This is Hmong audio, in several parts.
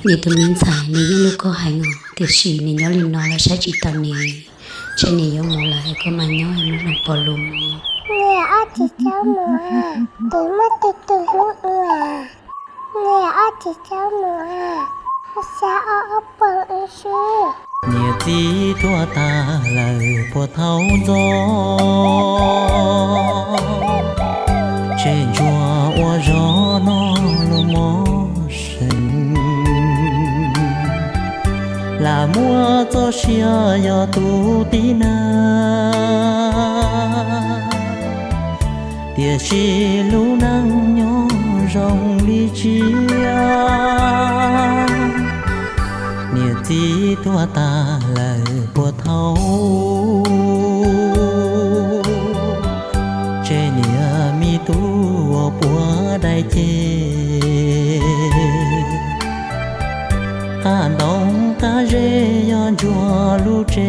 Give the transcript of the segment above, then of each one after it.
Niam tus me ntxhais, nws yeej hlub koj heev os, tiam sis nws nyob li no lawv saib tsis taus nws, ntshe nws yuav mus lawm es koj mas nyob ua zoo pom lus mog. Niam, koj tsis txhob mus, twb muaj tus twg hlub wb. Niam, koj tsis txhob mus, koj xav ob ob peb wb xwb. Niam txiv tuag tag lawm puas thaum ntxov, tseg ntsuag ua zog no los mos seem. Lam muaj txoj sia yog tus tib neeg, tiam sis lub neej nyob zoo li tsiaj. Niam txiv tuag tag lawm puas thaum, tseg niam me tub uas puas dai ceg. Qab ntoo qab zeb yog ntsuag lub tsev,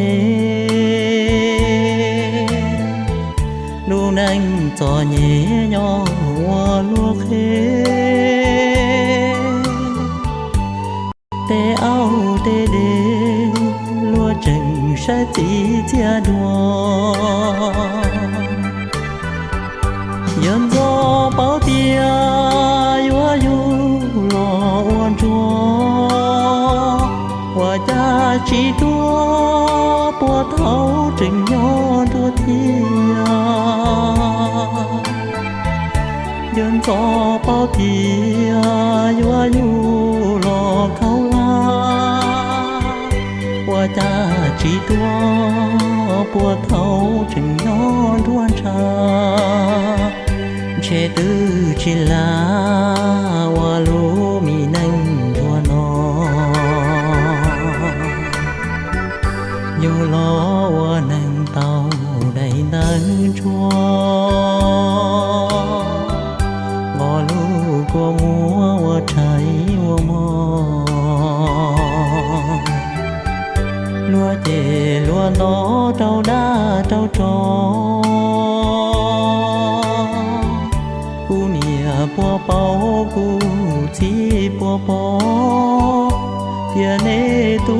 lub neej txom nyem nyob ua luag qhev. Tej aub tej de luag tseem saib txim txiaj dua. Yawg ntxov paub tias yuav yug los ua ntsuag, ua cas tsis tuag puag thaum tseem nyob nruab thiab. Yawg ntxov paub tias yuav yug los khaub hlab, ua cas tsis tuag puag thaum tseem nyob nruab nrag. Ntshe twb tsis lam ua lub me neej nruab no, yug los ua neeg tau daim ntawv ntsuag, nqos lub kua muag ua tshais ua mov, luag cem luag nto rau dab rau tsov. Kuv niam puas paub, kuv txiv puas pom, tias nej tus